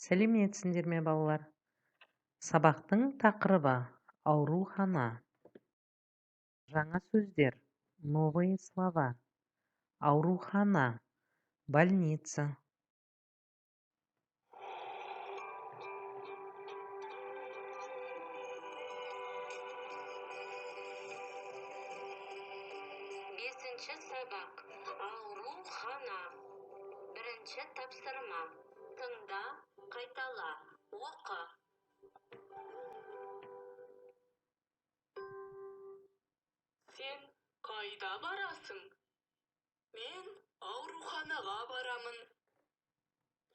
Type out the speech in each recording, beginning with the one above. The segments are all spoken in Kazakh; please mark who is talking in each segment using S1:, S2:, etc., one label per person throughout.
S1: Сәлеметсіңдер ме, балалар? Сабақтың тақырыбы: аурухана. Жаңа сөздер, новые слова. Аурухана – больница.
S2: Бесінші сабақ. Аурухана. Бірінші тапсырма. Тыңда, қайтала, оқы.
S3: Сен қайда барасың? Мен ауруханаға барамын.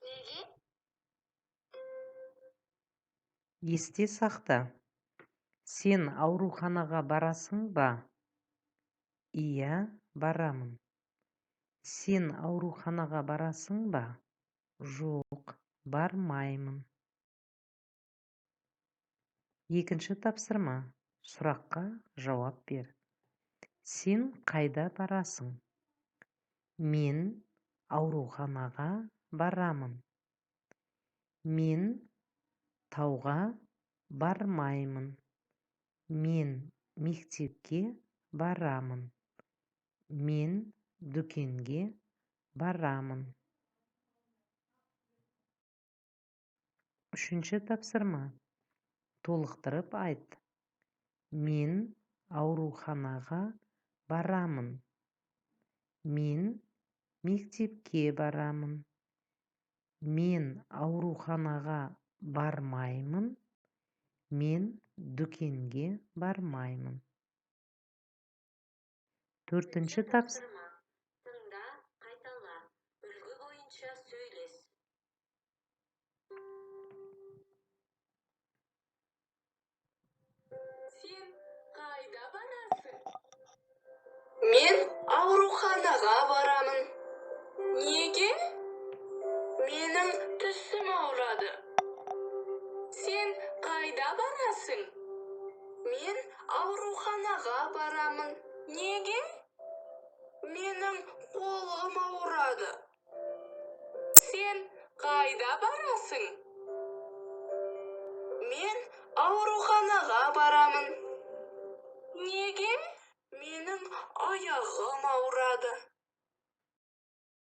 S2: Неге?
S1: Есте сақта. Сен ауруханаға барасың ба? Иә, барамын. Сен ауруханаға барасың ба? Жоқ, бармаймын. Екінші тапсырма. Сұраққа жауап бер. Сен қайда барасың? Мен ауруханаға барамын. Мен тауға бармаймын. Мен мектепке барамын. Мен дүкенге барамын. Үшінші тапсырма. Толықтырып айт. Мен ауруханаға барамын. Мен мектепке барамын. Мен ауруханаға бармаймын. Мен дүкенге бармаймын. Төртінші
S2: Тапсырма. Тыңда, қайтала, үлгі бойынша сөйлес.
S3: Сен қайда барасың? Мен ауруханаға барамын. Неге? Менің тісім ауырады. Сен қайда барасың? Мен ауруханаға барамын. Неге? Менің қолым ауырады. Сен қайда барасың? Мен ауруханаға барамын. Неге? Менің аяғым ауырады.